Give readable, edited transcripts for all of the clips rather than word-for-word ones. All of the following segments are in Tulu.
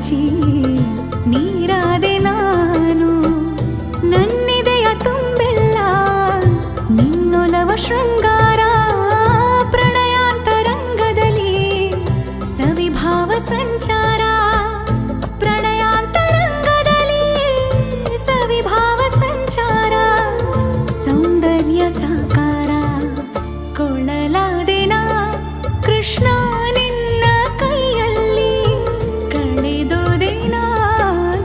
ನಾಚಿ ನೀರಾದೆ ನಾನು ನನ್ನಿದೆಯ ತುಂಬೆಲ್ಲ ನಿನ್ನೊಲವ ಶೃಂಗಾರ ಪ್ರಣಯಾಂತರಂಗದಲ್ಲಿ ಸವಿಭಾವ ಸಂಚಾರ ಪ್ರಣಯಾಂತರಂಗದಲ್ಲಿ ಸವಿಭಾವ ಸಂಚಾರ ಸೌಂದರ್ಯ ಸಾಕಾರ ಕೊಳಲಾದೆನಾ ಕೃಷ್ಣ ನಿನ್ನ ಕೈಯಲ್ಲಿ ಕಳೆದೋದೆನಾ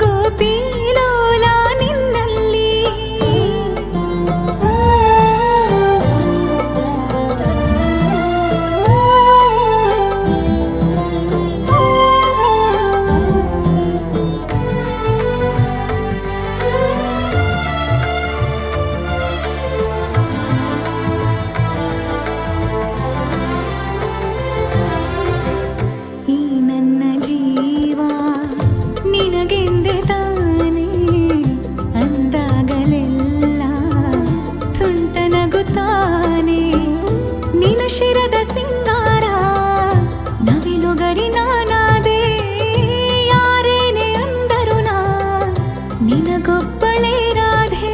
ಗೋಪಿಲೋಲ ನಿನ್ನಲ್ಲಿ. ಈ ನನ್ನ ಜೀವ ನಿನಗೆಂದೆ ತಾನೇ ಅಂದಾಗಲೆಲ್ಲ ತುಂಟ ನಗುತ್ತಾನೆ. ನಿನ್ನ ಶಿರದ ಸಿಂಗಾರ ನವಿಲುಗರಿ ನಾನಾದೆ. ಯಾರೇನೆ ಅಂದರು ನಾ ನಿನಗೊಬ್ಬಳೇ ರಾಧೆ.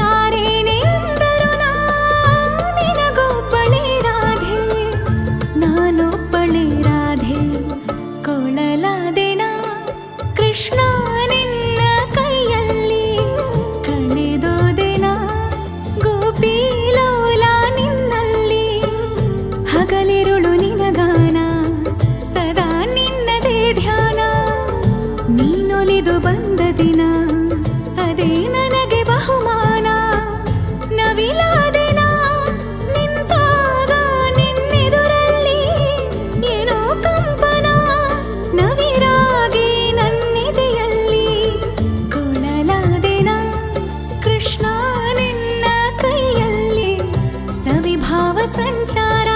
ಯಾರೇನೆ ಅಂದರು ನಾ ನಿನಗೊಬ್ಬಳೇ ರಾಧೆ. ನಾನೊಬ್ಬಳೇ ರಾಧೆ. ಕೊಳಲಾದೆನಾ ಕೃಷ್ಣ ನಿನ್ನ ಕೈಯಲ್ಲಿ ಕಳೆದೋದೆನಾ ಗೋಪಿಲೋಲ ನಿನ್ನಲ್ಲಿ. ಹಗಲಿರುಳು ನಿನಗಾನ ಸದಾ ನಿನ್ನದೇ ಧ್ಯಾನ. ನೀನೊಲಿದು ಬಂದ ದಿನ ಅದೇ ನನಗೆ ಬಹುಮಾನ. ನವಿಲಾದೆನಾ ನಿಂತಾಗ ನಿನ್ನೆದುರಲ್ಲಿ ಏನೋ ಕಂಪನ ನವಿರಾಗಿ ನನ್ನೆದೆಯಲ್ಲಿ. ಕೊಳಲಾದೆನಾ ಕೃಷ್ಣ ನಿನ್ನ ಕೈಯಲ್ಲಿ ಸವಿಭಾವ ಸಂಚಾರ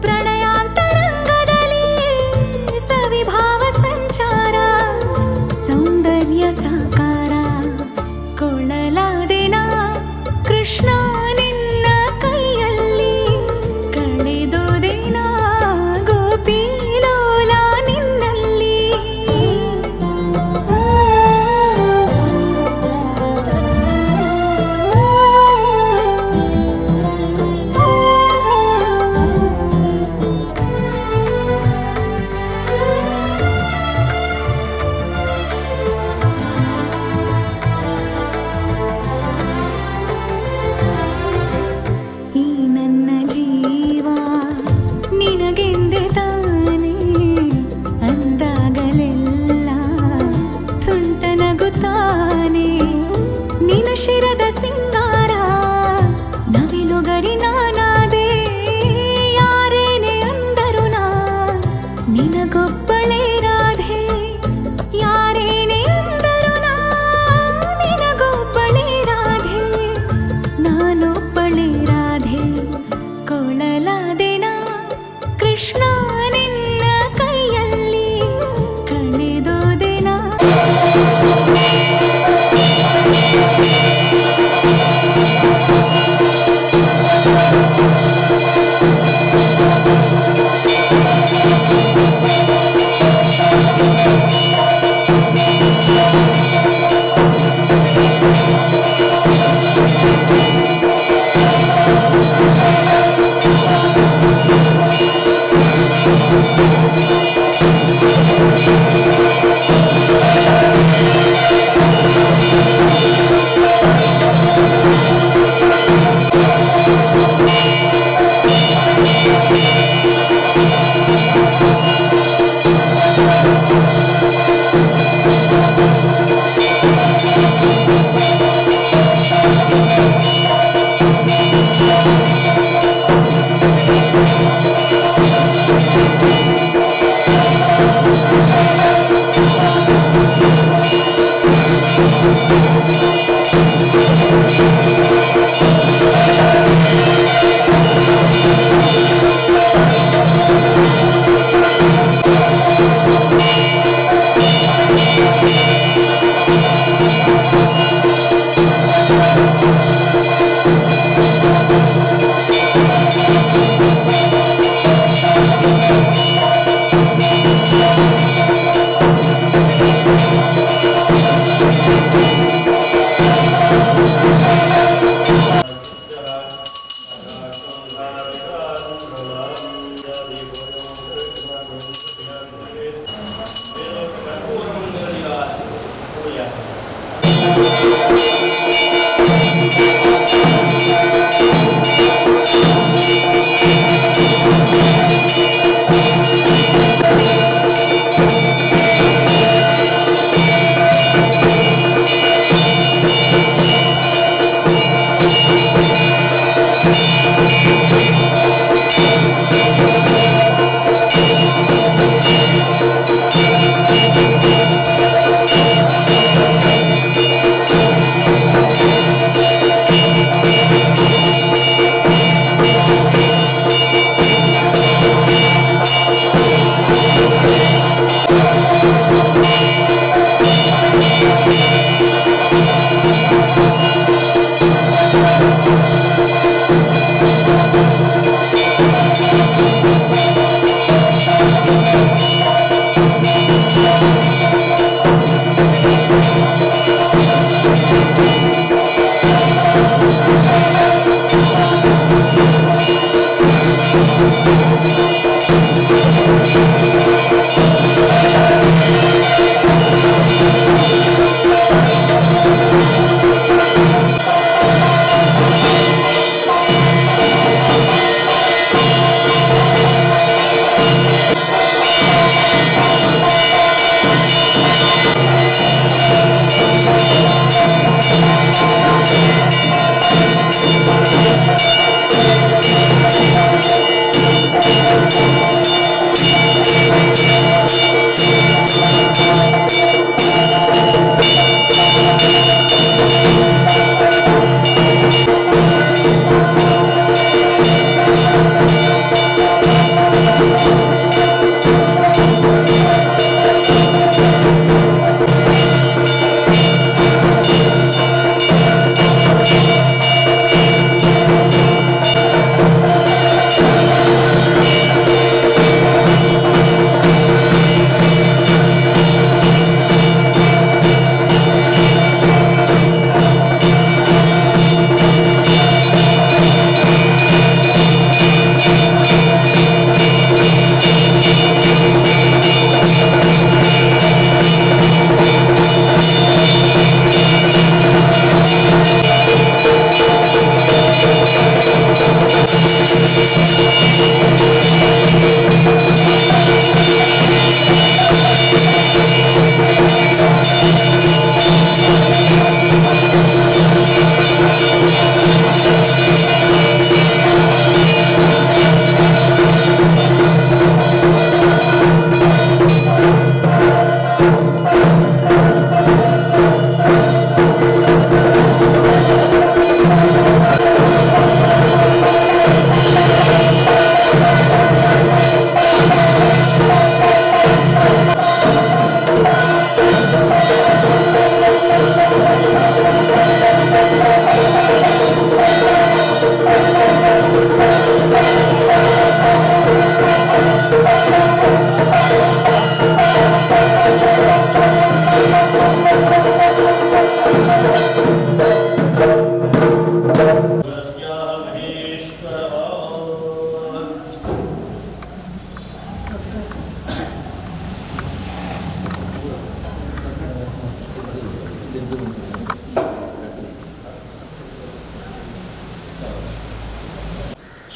ಪ್ರಣಯಾಂತರಂಗದಲ್ಲಿ ಸವಿಭಾವ ಸಂಚಾರ ಸೌಂದರ್ಯ ಸಾಕಾರ. ಕೊಳಲಾದೆನಾ ಕೃಷ್ಣ ನಿನ್ನ ಕೈಯಲ್ಲಿ ಕಳೆದೋದೆನಾ ಗೋಪಿಲೋಲ ನಿನ್ನಲ್ಲಿ. ಈ ನನ್ನ ಜೀವ ನಿನಗೆಂದೆ ತಾನೇ ಅಂದಾಗಲೆಲ್ಲ ತುಂಟ ನಗುತ್ತಾನೆ. ನಿನ್ನ ಶಿರದ ಸಿಂಗಾರ ನವಿಲುಗರಿ ನಾನಾದೆ. ಯಾರೇನೆ ಅಂದರು ನಾ ನಿನಗೊಬ್ಬಳೇ ರಾಧೆ. ಯಾರೇನೆ ಅಂದರು ನಾ ನಿನಗೊಬ್ಬಳೇ ರಾಧೆ. ನಾನೊಬ್ಬಳೇ ರಾಧೆ. ಕೊಳಲಾದೆನಾ ಕೃಷ್ಣ ನಿನ್ನ ಕೈಯಲ್ಲಿ ಕಳೆದೋದೆನಾ.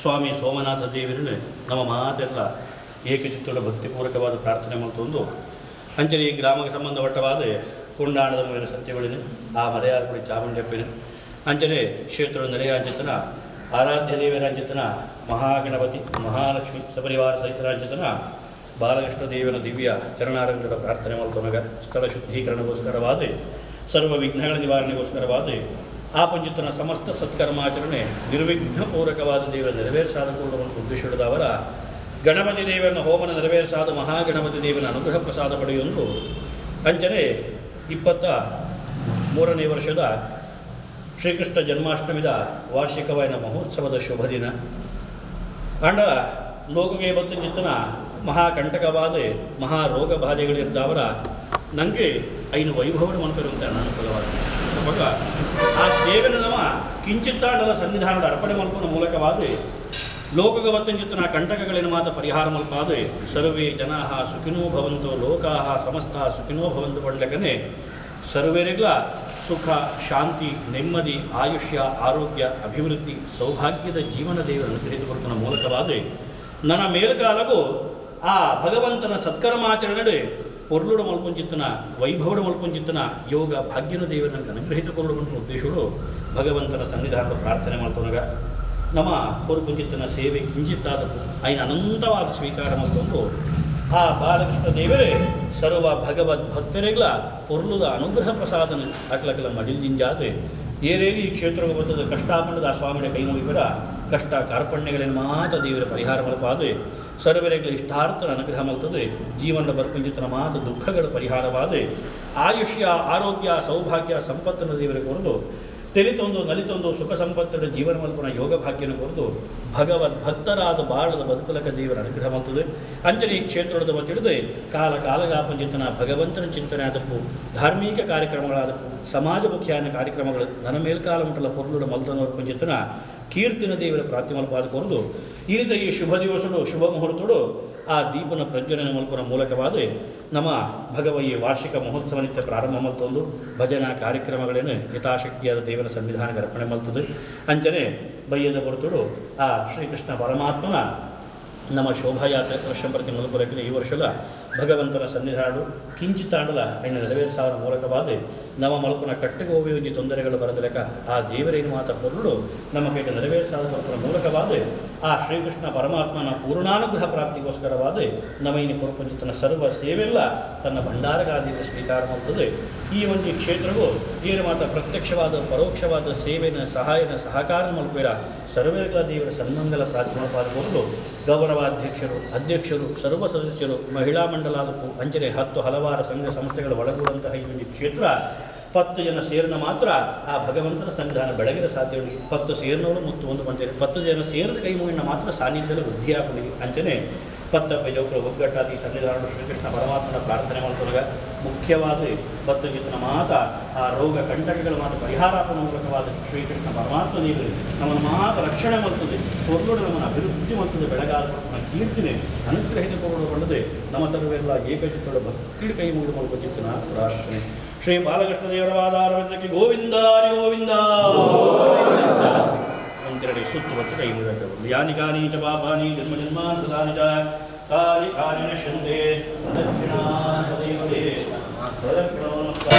ಸ್ವಾಮಿ ಸೋಮನಾಥ ದೇವರನ್ನು ನಮ್ಮ ಮಾತೆಲ್ಲ ಏಕಚಿತ್ತದ ಭಕ್ತಿಪೂರ್ವಕವಾದ ಪ್ರಾರ್ಥನೆ ಮಲ್ತೊಂದು ಅಂಚನೆ ಈ ಗ್ರಾಮಕ್ಕೆ ಸಂಬಂಧಪಟ್ಟವಾದ ಕೊಂಡಾಣದ ಮೂವಿನ ಸತ್ಯಗಳಿನ ಆ ಮಲೆಯಾರ್ಪುಡಿ ಚಾಮುಂಡಪ್ಪಿನ ಅಂಚನೆ ಕ್ಷೇತ್ರದ ನೆಲೆಯಾಂಚಿತನ ಆರಾಧ್ಯ ದೇವರಾಂಚಿತನ ಮಹಾಗಣಪತಿ ಮಹಾಲಕ್ಷ್ಮಿ ಸಪರಿವಾರ ಸಹಿತರಾಂಚಿತನ ಬಾಲಕೃಷ್ಣ ದೇವನ ದಿವ್ಯ ಚರಣಾರಂಗದ ಪ್ರಾರ್ಥನೆ ಮಲ್ತೊನಗ ಸ್ಥಳ ಶುದ್ಧೀಕರಣಗೋಸ್ಕರವಾದ ಸರ್ವ ವಿಘ್ನಗಳ ನಿವಾರಣೆಗೋಸ್ಕರವಾದ ಆ ಪಂಜಿತನ ಸಮಸ್ತ ಸತ್ಕರ್ಮಾಚರಣೆ ನಿರ್ವಿಘ್ನಪೂರ್ವಕವಾದ ದೇವರ ನೆರವೇರಿಸಾದ ಕೂಡ ಉದ್ದೇಶಿಡದವರ ಗಣಪತಿ ದೇವನ ಹೋಮನ ನೆರವೇರಿಸಾದ ಮಹಾಗಣಪತಿ ದೇವನ ಅನುಗ್ರಹ ಪ್ರಸಾದ ಪಡೆಯೊಂದು ಅಂಚನೆ 23ನೇ ವರ್ಷದ ಶ್ರೀಕೃಷ್ಣ ಜನ್ಮಾಷ್ಟಮಿದ ವಾರ್ಷಿಕವಾಯಿನ ಮಹೋತ್ಸವದ ಶುಭ ದಿನ. ಅಂಡ ಲೋಕಗೆ ಬತ್ತಂಚಿತ್ತನ ಮಹಾಕಂಟಕವಾದ ಮಹಾರೋಗ ಬಾಧೆಗಳಿದ್ದವರ ನನಗೆ ಐನು ವೈಭವನ ಮನಪಿರುವಂತೆ ಅನಾನುಕೂಲವಾದ ಅವಾಗ ಆ ಸೇವೆನ ನಮ್ಮ ಕಿಂಚಿತ್ತಾಂಡಲ ಸನ್ನಿಧಾನದ ಅರ್ಪಣೆ ಮಲ್ಪನ ಮೂಲಕವಾದ ಲೋಕಗ ಬತ್ತಂಚಿತ್ತನ ಕಂಟಕಗಳಿನ ಮಾತ ಪರಿಹಾರ ಮಲ್ಪಾದ ಸರ್ವೇ ಜನಾ ಸುಖಿನೋ ಭವಂತು ಲೋಕಾಹ ಸಮಸ್ತ ಸುಖಿನೋ ಭವಂತು ಪಂಡ್ಲಕನೆ ಸರ್ವರಿಗ್ಲ ಸುಖ ಶಾಂತಿ ನೆಮ್ಮದಿ ಆಯುಷ್ಯ ಆರೋಗ್ಯ ಅಭಿವೃದ್ಧಿ ಸೌಭಾಗ್ಯದ ಜೀವನ ದೇವರ ಅನುಗ್ರಹಿತ ಕೊಡ್ತನ ಮೂಲಕವಾದ ನನ್ನ ಮೇಲ್ಕಾಲಗೂ ಆ ಭಗವಂತನ ಸತ್ಕರ್ಮಾಚರಣೆ ಪೊರ್ಲುಡು ಮಲ್ಪುಂಚಿತ್ತನ ವೈಭವಡು ಮಲ್ಪುಂಚಿತ್ತನ ಯೋಗ ಭಾಗ್ಯನ ದೇವರನ್ನು ಅನುಗ್ರಹಿತ ಕೊರಡು ಉದ್ದೇಶಗಳು ಭಗವಂತನ ಸನ್ನಿಧಾನದ ಪ್ರಾರ್ಥನೆ ಮಾಡ್ತವನಾಗ ನಮ್ಮ ಪೊರ್ಪುಂಚಿತ್ತನ ಸೇವೆ ಕಿಂಚಿತ್ತಾದದ್ದು ಐನ ಅನಂತವಾದ ಸ್ವೀಕಾರ ಮಲ್ತೊಂದು ಆ ಬಾಲಕೃಷ್ಣ ದೇವರೇ ಸರ್ವ ಭಗವದ್ ಭಕ್ತರಿಗಳ ಪೊರ್ಲುದ ಅನುಗ್ರಹ ಪ್ರಸಾದನ ಅಕಲಕಲ ಮಡಿಲ್ಜಿಂಜಾದೆ ಏರೇರಿ ಈ ಕ್ಷೇತ್ರಕ್ಕೆ ಬರ್ತದ ಕಷ್ಟಾಪಣ್ಣದ ಆ ಸ್ವಾಮಿಯ ಕೈ ಮುಗಿಬರ ಕಷ್ಟ ಕಾರ್ಪಣ್ಯಗಳನ್ನು ಮಾತ ದೇವರ ಪರಿಹಾರ ಮಲ್ಪಾದೆ ಸರ್ವರಿಗಳ ಇಷ್ಟಾರ್ಥನ ಅನುಗ್ರಹ ಮಲ್ತದೆ ಜೀವನದ ಬರ್ಪುಂಚಿತನ ಮಾತು ದುಃಖಗಳ ಪರಿಹಾರವಾದ ಆಯುಷ್ಯ ಆರೋಗ್ಯ ಸೌಭಾಗ್ಯ ಸಂಪತ್ತನ್ನು ದೇವರ ಕೊರದು ತಿಳಿತೊಂದು ನಲಿತೊಂದು ಸುಖ ಸಂಪತ್ತರ ಜೀವನ ಮಲ್ಪನ ಯೋಗ ಭಾಗ್ಯನ ಕೊರದು ಭಗವದ್ ಭಕ್ತರಾದ ಬಾಳದ ಬದುಕಲಕ ದೇವರ ಅನುಗ್ರಹ ಮಲ್ತದೆ. ಅಂಚನೆ ಈ ಕ್ಷೇತ್ರದ ತಿಳಿದು ಕಾಲ ಕಾಲಗಾಪಂಚಿತನ ಭಗವಂತನ ಚಿಂತನೆ ಆದಪ್ಪು ಧಾರ್ಮಿಕ ಕಾರ್ಯಕ್ರಮಗಳಾದಪ್ಪು ಸಮಾಜಮುಖಿಯಾನ ಕಾರ್ಯಕ್ರಮಗಳು ನನ್ನ ಮೇಲ್ಕಾಲ ಮುಟ್ಟಲ ಪೊರ್ಲುಡ ಮಲ್ತನವರ್ಪಂಚಿತನ ಕೀರ್ತಿನ ದೇವರ ಪ್ರಾತಿಮಲ್ಪಾದ ಕೊರದು ಈ ರೀತಿ ಈ ಶುಭ ದಿವಸಡು ಶುಭ ಮುಹೂರ್ತಡು ಆ ದೀಪನ ಪ್ರಜ್ವಲನ ಮಲ್ಪನ ಮೂಲಕವಾದ ನಮ್ಮ ಭಗವ ಈ ವಾರ್ಷಿಕ ಮಹೋತ್ಸವ ನಿತ್ಯ ಪ್ರಾರಂಭ ಮಲ್ತೊಂದು ಭಜನಾ ಕಾರ್ಯಕ್ರಮಗಳನ್ನು ಯಥಾಶಕ್ತಿಯಾದ ದೇವರ ಸನ್ನಿಧಾನಕ್ಕೆ ಅರ್ಪಣೆ ಮಲ್ತದೆ. ಅಂಚನೆ ಬಯ್ಯದ ಹೊರತುಡು ಆ ಶ್ರೀಕೃಷ್ಣ ಪರಮಾತ್ಮನ ನಮ್ಮ ಶೋಭಾಯಾತ್ರೆ ವರ್ಷ ಪ್ರತಿ ಮಲ್ಪುರಕ್ಕೆ ಈ ವರ್ಷದ ಭಗವಂತನ ಸನ್ನಿಧಾನಡು ಕಿಂಚಿತಾಂಡಲ ಐನ ನೆರವೇರಿಸಾವರ ಮೂಲಕವಾದ ನಮ್ಮ ಮಲ್ಪನ ಕಟ್ಟೆಗೋವಿಯೊಂದಿ ತೊಂದರೆಗಳು ಬರದಲೆಕ ಆ ದೇವರೇನು ಮಾತ ಪೊರುಳು ನಮ್ಮ ಕೈಗೆ ನೆರವೇರಿಸಾದ ಮಲ್ಪನ ಮೂಲಕವಾದ ಆ ಶ್ರೀಕೃಷ್ಣ ಪರಮಾತ್ಮನ ಪೂರ್ಣಾನುಗ್ರಹ ಪ್ರಾಪ್ತಿಗೋಸ್ಕರವಾದ ನಮ್ಮ ಇನಿ ಪುರಪಂಚಿತನ ಸರ್ವ ಸೇವೆಲ್ಲ ತನ್ನ ಭಂಡಾರಗಾದಿಯಿಂದ ಸ್ವೀಕಾರ ಮಾಡ್ತದೆ. ಈ ಒಂದು ಕ್ಷೇತ್ರವು ಏನು ಮಾತ ಪ್ರತ್ಯಕ್ಷವಾದ ಪರೋಕ್ಷವಾದ ಸೇವೆನ ಸಹಾಯನ ಸಹಕಾರ ಮಲ್ಪೇರ ಸರ್ವೇಗಳ ದೇವರ ಸನ್ಮಂಗಲ ಪ್ರಾರ್ಥನೆ ಪಾಲ್ಗೊಂಡು ಗೌರವಾಧ್ಯಕ್ಷರು ಅಧ್ಯಕ್ಷರು ಸರ್ವ ಸದಸ್ಯರು ಮಹಿಳಾ ಮಂಡಲಾದಕ್ಕೂ ಅಂಚನೆ 10 ಹಲವಾರು ಸಂಘ ಸಂಸ್ಥೆಗಳು ಒಳಗೂಡುವಂತಹ ಈ ಒಂದು ಕ್ಷೇತ್ರ 10 ಜನ ಸೇರಿನ ಮಾತ್ರ ಆ ಭಗವಂತನ ಸನ್ನಿಧಾನ ಬೆಳಗಿನ ಸಾಧ್ಯವಿಲ್ಲ. 10 ಸೇರಿನವರು ಮತ್ತು ಒಂದು ಮಂಚನೆ 10 ಜನ ಸೇರಿದ ಕೈ ಮುಗಿನ ಮಾತ್ರ ಸಾನ್ನಿಧ್ಯದಲ್ಲಿ ವೃದ್ಧಿಯಾಗಲಿ ಅಂಚನೆ ಪತ್ತ ಪೈಜೋಕರು ಒಗ್ಗಟ್ಟಾದಿ ಸನ್ನಿಧಾನಗಳು ಶ್ರೀಕೃಷ್ಣ ಪರಮಾತ್ಮನ ಪ್ರಾರ್ಥನೆ ಮಾಡ್ತೊಳಗ ಮುಖ್ಯವಾದ ಭಕ್ತಜಿತನ ಮಾತ ಆ ರೋಗ ಕಂಟಕಗಳ ಮಾತು ಪರಿಹಾರಾತ್ಮ ಮೂಲಕವಾದ ಶ್ರೀಕೃಷ್ಣ ಪರಮಾತ್ಮ ದೇವರು ನಮ್ಮನ್ನು ಮಾತ ರಕ್ಷಣೆ ಮಾಡ್ತದೆ ಪೊರ್ಲುಡು ನಮ್ಮನ್ನು ಅಭಿವೃದ್ಧಿ ಮಾಡ್ತದೆ ಬೆಳಗಾದ ಕೀರ್ತಿನೆ ಅನುಗ್ರಹಿತ ಕೊಡುವಂಡದೆ ನಮ್ಮ ಸರ್ವೆಲ್ಲ ಏಕಚಿತ್ತೋಡ ಭಕ್ತಿ ಕೈ ಮುಗಿದು ಮಾಡುವ ಚಿತ್ತನ ಪ್ರಾರ್ಥನೆ. ಶ್ರೀ ಬಾಲಕೃಷ್ಣ ದೇವರವಾದ ಅರವಿಂದಕ್ಕೆ ಗೋವಿಂದ ಗೋವಿಂದ ಒಂದೆರಡು ಸುತ್ತು ಮತ್ತು ಕೈ ಮುಗಿದ ಯಾನಿ ಕಾನಿ ಚ ಪಾಪಾನಿ ಜನ್ಮ ಜನ್ಮಾಂತರಾಣಿ ಚ ತಾನಿ ಕಾನಿ ನಶ್ಯಂತೆ ದಕ್ಷಿಣಾಪದೇ ಪ್ರದಕ್ಷಿಣೋ ನಮಸ್ಕಾರ.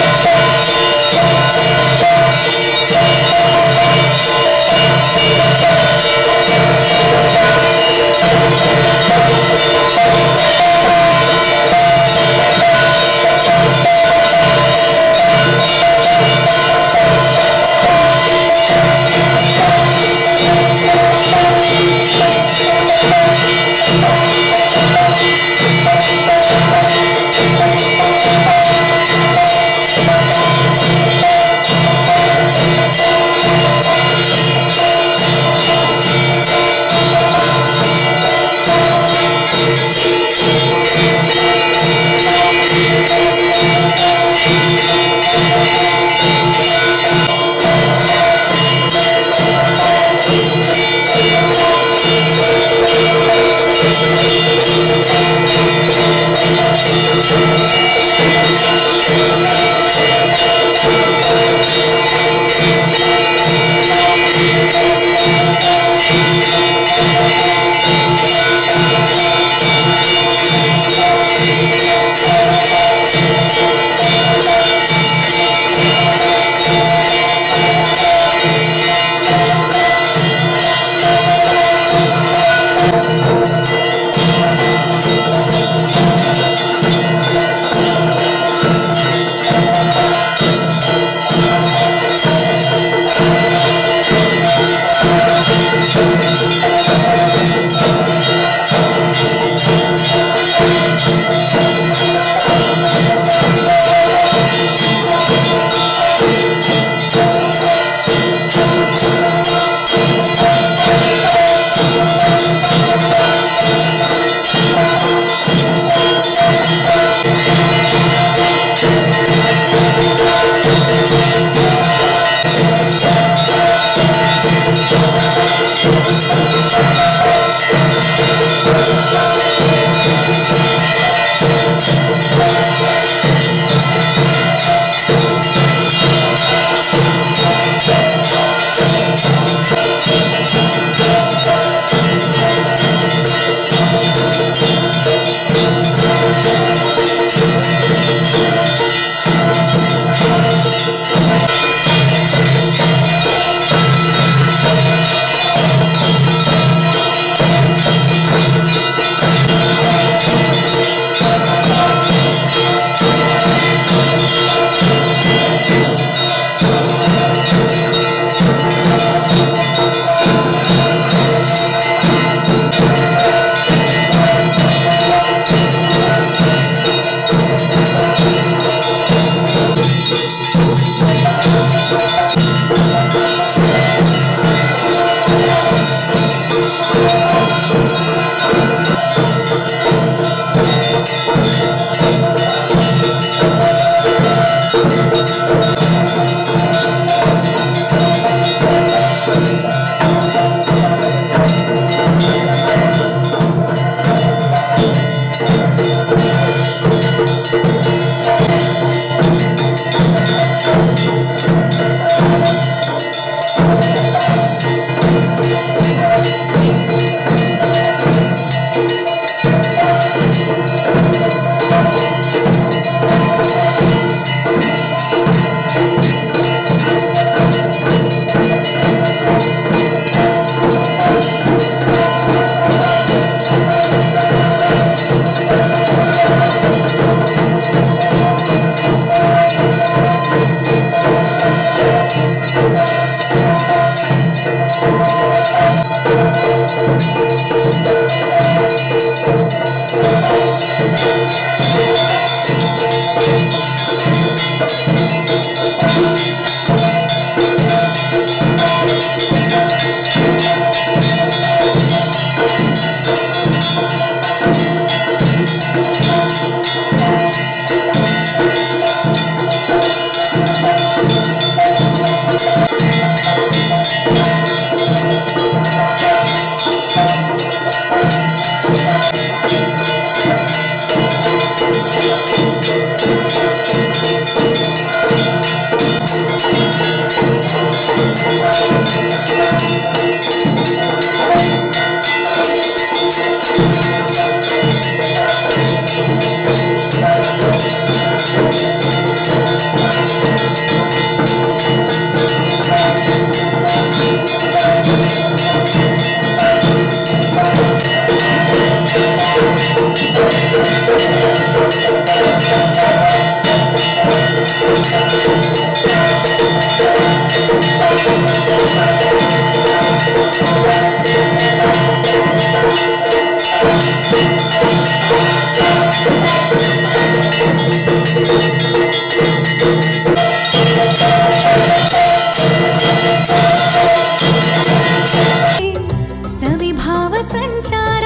ಸವಿಭಾವ ಸಂಚಾರ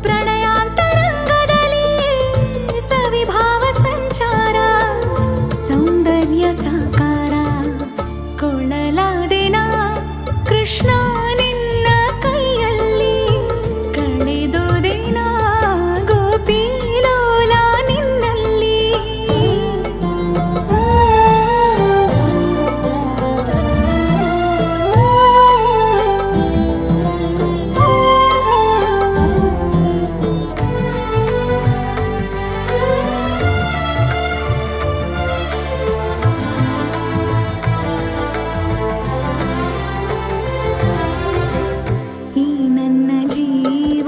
ಪ್ರಣಯಾಂತರಂಗದಲ್ಲಿ ಸವಿಭಾವ ಸಂಚಾರ ಸೌಂದರ್ಯ ಸಾಕಾರ ಕೊಳ್ಳಲಾದೆನ ಕೃಷ್ಣ ನಿನ್ನ ಕೈಯಲ್ಲಿ ಕಳೆದೋದೆನ ಗೋಪಿಲೋಲ ನಿನ್ನಲ್ಲಿ. ಈ ನನ್ನ ಜೀವ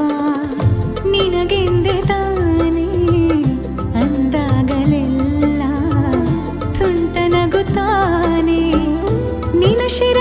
ನಿನಗೆಂದೆ ತಾನೇ ಅಂದಾಗಲೆಲ್ಲ ತುಂಟ ನಗುತ್ತಾನೆ ನಿನ ಶಿರ